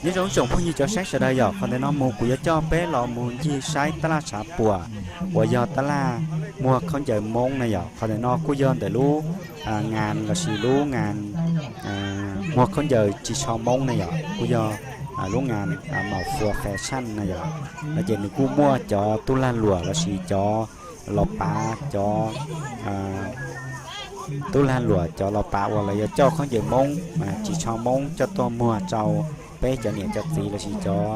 Nyob zoo ib tsoom phooj ywg cov saib sawv daws yom, qhov ntawm no mus kuv yuav coj peb los mus ncig saib tab laj tshav puam uas yog tab laj muag khaub ncaws Hmoob na yom. Qhov ntawm no kuj yog ntawm lub ngas lossis lub ngas muag khaub ncaws tsis tsho Hmoob na yom, kuj yog lub ngas Maum Fua Fashion na yom. No ces nws kuj muaj cov tub lag luam lossis cov los pav, cov tub lag luam, cov los pav uas lawv yuav coj khaub ncaws Hmoob tsis tsho Hmoob coj tuaj muag rau peb cov niam cov txiv lossis cov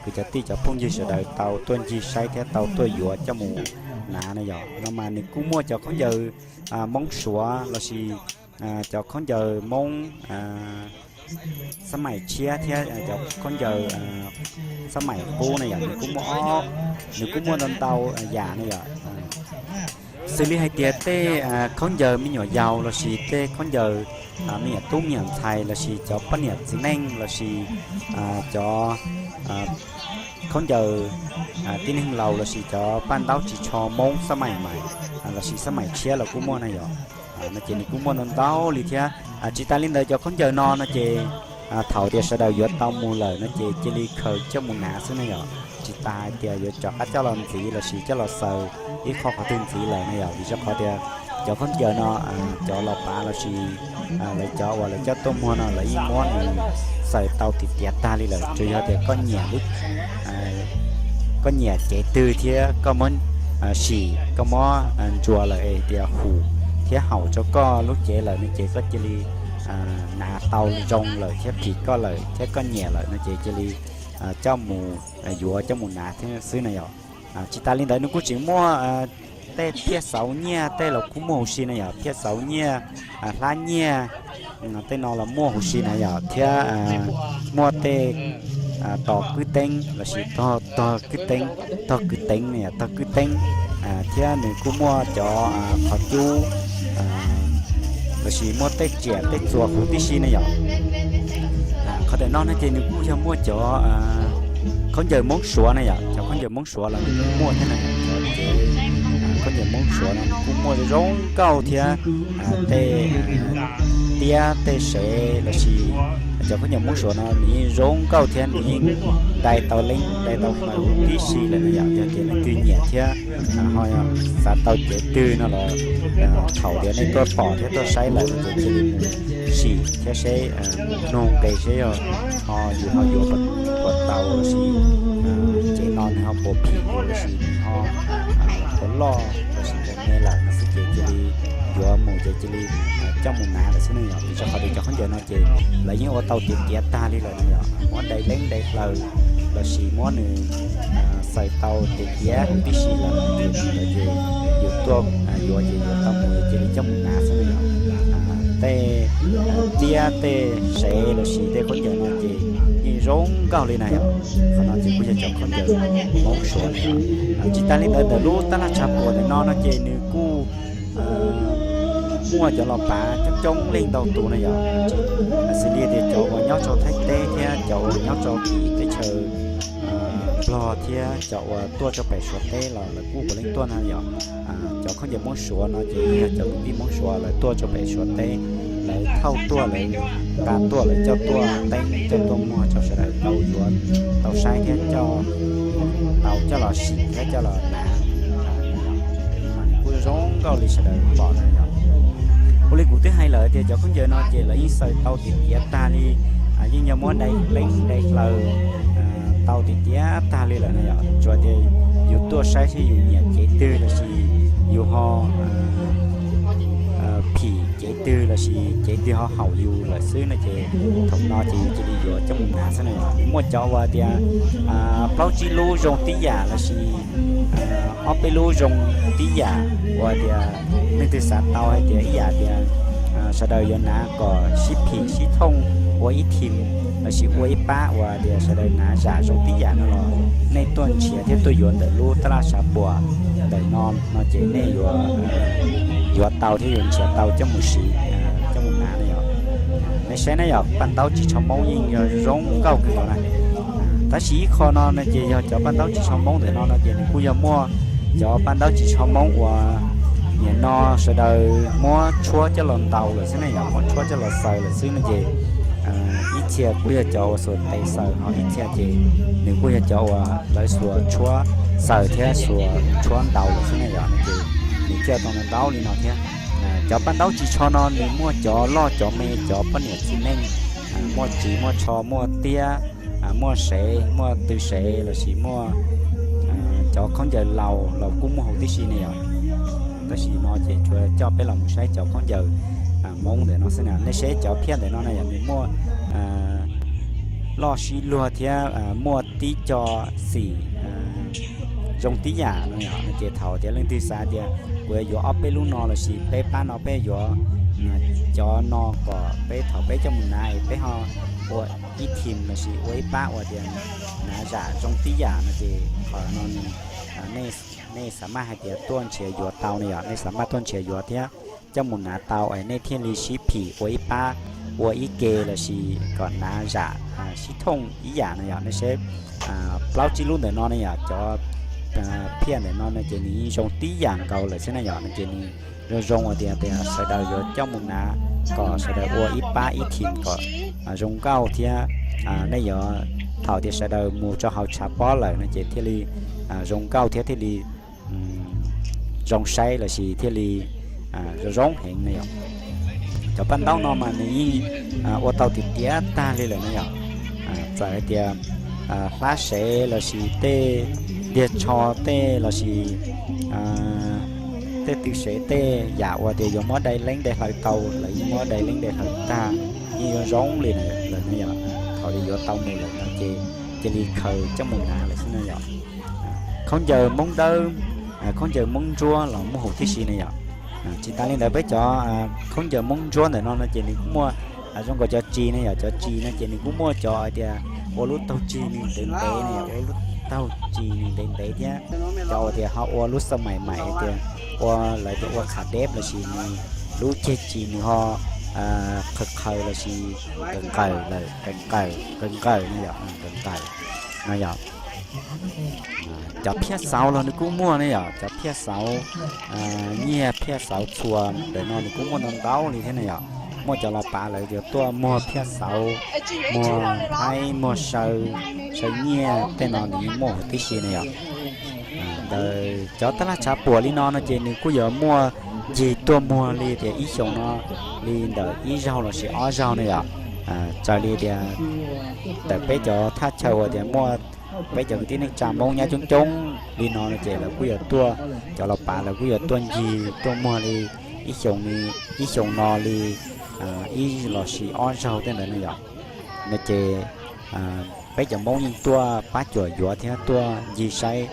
kwv cov tij cov phooj ywg sawv daws tau tuaj ncig saib thiab tau tuaj yuav coj mus hnav na yom. No mas nws kuj muaj cov khaub ncaws Hmoob Suav lossis cov khaub ncaws Hmoob xab maim tshiab thiab cov khaub ncaws xab maim qub na yom, nws kuj muaj ob, nws kuj muaj ntau ntau yam na yom. Xws li hais tias tej khaub ncaws me nyuam yaus lossis tej khaub ncaws me nyuam tub me nyuam ntxhais lossis cov poj niam txiv neej lossis cov khaub ncaws tib neeg laus lossis cov paj ntaub tsis tsho Hmoob xab maim maim lossis xab maim tshiab los kuj muaj na yom. No ces nws kuj muaj ntau ntau li thiab. Tsis tas li ntawd cov khaub ncaws no no ces thaum tias sawv daws yuav tau mus lawm no ces cia li khaws coj mus hnav xwb na yom. Tsis tas hais tias yuav rov qab coj los ntxiv lossis coj los xaws ib qho qhov twg ntxiv lawm na yom. Vim rau qhov tias cov khaub ncaws no cov los pav lossis lawv cov uas lawv coj tuaj muag no lawv yeej muab nws xaws tau tiav tiav tag li lawm, tsuas yog tias koj nyiam lub, koj nyiam cev twg thiab koj muab sim, koj muab ntsuas lawm es tias hum thiab haum rau koj lub cev lawm no ces koj cia li hnav tau zoo lawm thiab phim koj lawm thiab koj nyiam lawm no ces cia li coj mus yuav coj mus hnav thiab xwb na yom. Tsis tas li ntawd nws kuj tseem muaj tej phiaj xauv nyiaj tej los kuj muaj huv si na yom, phiaj xauv nyiaj, hlab nyiaj, tej no los muaj huv si na yom, thiab muaj tej tog kwb teeb lossis tog kwb teeb, tog kwv teev na yom, tog kwb teeb, thiab nws kuj muaj cov qhov cub lossis muaj tej riam tej txuas huv tib si na yom. Qhov ntawm no no ces nws kuj yog muaj cov khaub ncaws Hmoob Suav na yom, cov khaub ncaws Hmoob Suav los nws kuj muaj thiab na, cov khaub ncaws Hmoob Suav no nws kuj muaj zoo nkauj thiab tej tiab tej sev lossis cov khaub ncaws Hmoob Suav no nws yeej zoo nkauj thiab nws yeej dai tau leeb dai tau hlaws huv tib si lawm na yom. Yog tias leej twg nyiam thiab ho xav tau cev twg no los thaum tias nej tuaj pom thiab tuaj saib lawm no ces cia li mus sim thiab seb, nug nqe seb yog ho yus ho yuav puas tau lossis cev no nws ho puas phim yus lossis nws ho puas loj lossis puas me lawm no xwb ces cia li yuav mus ces cia li coj mus hnav lawm xwb ne yom. Vim rau qhov tias cov khaub ncaws no ces lawv yeej ua tau tiav tiav tag li lawm no yom, muab dai leeb dai hlaws lossis muab nws xaws tau tiav tiav huv tib si lawm ces yus tuaj yuav ces yuav tau mus ces cia li coj mus hnav xwb no yom. Tej tiab tej sev lossis tej khaub ncaws no ces yeej zoo nkauj li na yom. Qhov no ces kuj yog cov khaub ncaws Hmoob Suav na yom. Tsis tas li ntawd ntawm lub tab laj tshav puam ntawm no no ces nws kuj muaj cov los pav coob coob leej ntau tus na yom. Xws li tias cov uas nyob rau Thaib teb thiab cov uas nyob rau tim teb chaws Nplog thiab cov uas tuaj rau pem Suav teb los lawv kuj puav leej tuaj na yom. Cov khaub ncaws Hmoob Suav no ces yog cov kwv tij Hmoob Suav lawv tuaj rau pem Suav teb, lawv thauj tuaj lawv nqa tuaj lawv coj tuaj teeb coj tuaj muag rau sawv daws tau yuav tau saib thiab coj tau coj los sim thiab coj los hnav. Kuj zoo nkauj li sawv daws pom na yom. Ua li kuv twb hais lawm tias cov khaub ncaws no ces lawv yeej xaws tau tiav tiav tag li, yeej yog muab dai leeb dai hlaws tau tiav tiav tag li lawm na yom. Tsuas tias yus tuaj saib seb yus nyiam cev twg lossis yus ho phim cev twg lossis cev twg ho haum yus lawm xwb no ces thaum no ces yus cia li yuav coj mus hnav xwb na yom. Muaj cov uas tias plaub tsib lub zoo tib yam lossis ob peb lub zoo tib yam, uas tias leej twg xav tau hais tias ib yam tias sawv daws yuav hnav kom sib phim sib thooj ua ib thim lossis ua ib pab uas tias sawv daws hnav zam zoo tib yam no los nej tuaj nrhiav thiab tuaj yuav ntawm lub tab laj tshav puam ntawm no no ces nej yuav yuav tau thiab yuav nrhiav tau coj mus siv, coj mus hnav na yom. Nej saib na yom, paj ntaub tsis tsho Hmoob yeej yog zoo nkauj kawg nkaus na. Tab sis ib qho no no ces yog cov paj ntaub tsis tsho Hmoob ntawm no no ces nws kuj yog muaj cov paj ntaub tsis tsho Hmoob uas nim no sawv daws muab tshuab coj los ntaus lawm xwb ne yom, muab tshuab coj los xaws lawm xwb no ces Ib txhia kuj yog cov uas xuas tes xaws, ho ib txhia ces nws kuj yog cov uas lawv xuas tshuab xaws thiab xuas tshuab ntaus lawm xwb na yom. No ces nws coj tau ntau li no thiab. Cov paj ntaub ris tsho no nws muaj cov loj cov me, cov poj niam txiv neej, muaj ris muaj tsho, muaj tiab, muaj sev, muaj tw sev lossis muaj cov khaub ncaws laus los kuj muaj huv tib si ne yom. Tab sis no ces tsuas coj peb los mus saib cov khaub ncaws Hmoob ntawm no xwb na. Nej saib cov phiaj ntawm no na yom, nws muaj loj sib luag thiab muaj tib co xim zoo tib yam no yom. No ces thaum tias leej twg xav tias kuv yuav ob peb lub no lossis peb pab no peb yuav cov no kom peb thaum peb coj mus hnav es peb ho ua ib thim lossis ua ib pab uas tias hnav zam zoo tib yam no ces qhov no nej xav maj hais tias tuaj nrhiav yuav tau ne yom. Nej xav maj tuaj nrhiav yuav thiab coj mus hnav tau es nej thiaj li sib phim ua ib pab, ua ib ke lossis kom hnav zam sib thooj ib yam no yom. Nej saib plaub tsib lub ntawm no ne yom, cov phiaj ntawm no no ces nws yeej zoo tib yam nkaus lawm xwb na yom. No ces nws zoo zoo uas tias tias sawv daws yuav coj mus hnav kom sawv daws ua ib pab ib thim kom zoo nkauj thiab nej yuav thaum tias sawv daws mus rau hauv tshav pob lawm no ces thiaj li zoo nkauj thiab thiaj li zoo saib lossis thiaj li zoo zoo heev na yom. Cov paj ntaub no mas nws yeej ua tau tiav tiav tag li lawm na yom. Txawm hais tias hlab sev lossis tej diag tsho tej lossis tej tw sev tej yam uas tias yuav muab dai leeb dai hlaws tau lawv yeej muab dai leeb dai hlaws tag, yeej yuav zoo li lawm na yom. Thaum li yuav tau mus lawm no ces cia li khaws coj mus hnav lawm xwb na yom. Khaub ncaws Hmoob dawb, khaub ncaws Hmoob ntsuab los muaj huv tib si na yom. Tsis tas li ntawd peb cov khaub ncaws Hmoob ntsuab ntawm no no ces nws kuj muaj zoo nkaus cov ris ne yom. Cov ris no ces nws kuj muaj cov hais tias ua lub taug ris nws ntev ntev ne yom, ua lub taug ris nws ntev ntev thiab cov uas tias ho ua lub xab maim maim tias ua lawv tias ua qhav deb lossis nws lub ceg ris nws ho qhaws qhaws lossis nqawm nqawm lawm, nqawm nqawm nqawm no yom, nqawm nqawm no yom. Cov phiaj xauv los nws kuj muaj ne yom, cov phiaj xauv nyiaj phiaj xauv txhuas ntawm no nws kuj muaj ntau ntau li thiab na yom. Muaj cov los pav lawv yuav tuaj muag phiaj xauv, muag thaib, muag saw, saw nyiaj tej no nws yeej muaj huv tib si na yom. Ntawm cov taj laj tshav puam li no no ces nws kuj yuav muaj ncig tuaj muag li tias ib xyoos no li ntawm ib zaug lossis ob zaug na yom. Raws li tias ntawm peb cov thaj chaw uas tias muaj peb cov kwv tij neej tsa Hmoob nyab coob coob li no no ces lawv kuj yuav tuaj, cov los pav lawv kuj yuav tuaj ncig tuaj muag li ib xyoos, ib xyoos no li ib lossis ob zaug tej ntawd na yom. No ces peb cov Hmoob yeej tuaj pab cuam yuav thiab tuaj ncig saib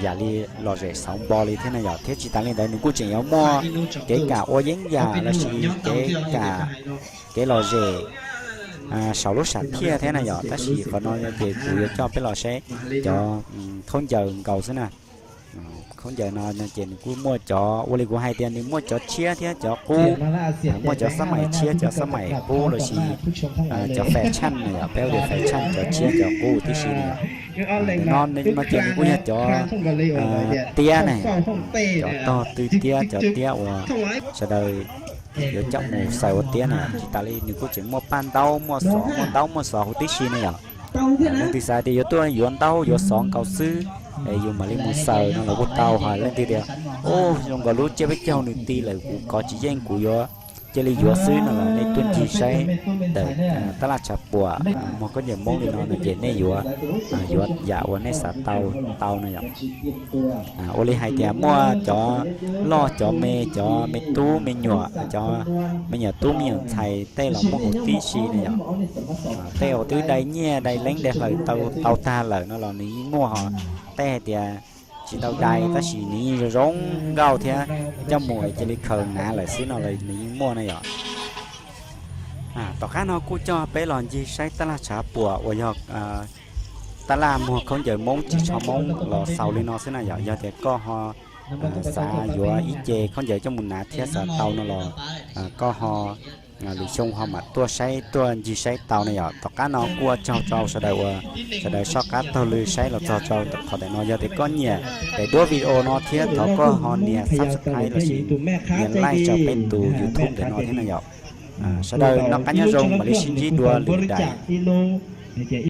yam li lom zem xauv npo li thiab na yom. Thiab tsis tas li ntawd nws kuj tseem yuav muaj kev kam ua yeeb yam lossis kev kam, kev lom zem saum lub sam phiaj thiab na yom. Tab sis qhov no ces kuv yuav coj peb los saib cov khaub ncaws nkaus xwb na. Khaub ncaws no ces nws kuj muaj cov ua li kuv hais tias nws muaj cov tshiab thiab cov qub, muaj cov xab maim tshiab cov xab maim qub lossis cov fashion na yom, peb ua tias fashion cov tshiab cov qub tib si na yom. Ntawm no no ces nws kuj yog cov tiab ne, cov tog tw tiab, cov tiab uas sawv daws yuav coj mus xaws ua tiab na. Tsis tas li nws kuj tseem muaj paj ntaub muaj xov, muaj ntaub muaj xov huv tib si ne yom. Leej twg xav tias yuav tuaj yuav ntaub yuav xov nkaus xwb es yus mam li mus xaws no los kuj tau. Ho leej twg tias, u, zoo nkaus lub tsiab peb caug nws ti lawm kuv kov tsis yeej kuv yuav cia li yuav xwb no los nej tuaj ncig saib ntawm taj laj tshav puam muag khaub ncaws Hmoob li no no ces nej yuav, yuav yam uas nej xav tau tau no yom. Ua li hais tias muaj cov loj cov me, cov me tub me nyuam, cov me nyuam tub me nyuam ntxhais tej los muaj huv tib si na yom. Tej uas twb dai nyiaj dai leeb dai hlaws tau tag lawm no los nws yeej muaj, ho tej hais tias tsis tau dai tab sis nws yeej zoo zoo nkauj thiab coj mus cia li khaws hnav lawm xwb no los nws yeej muaj na yom. Tom qab no kuj coj peb los ncig saib taj laj tshav puam uas yog taj laj muag khaub ncaws Hmoob ris tsho Hmoob los xaus li no xwb na yom. Yog tias koj ho xav yuav ib ce khaub ncaws coj mus hnav thiab xav tau no los koj ho lwm xyoo ho mam tuaj saib tuaj ncig saib tau na yom. Tom qab no kuj ua tsaug rau sawv daws uas sawv daws soj qab taug lw saib los txog rau qhov ntawm no. Yog tias koj nyiam daim duab video no thiab thov koj ho nias subscribe lossis nias like rau peb tus YouTube ntawm no thiab na yom. Sawv daws noj qab nyob zoo, mam li sib ntsib dua lwm daim.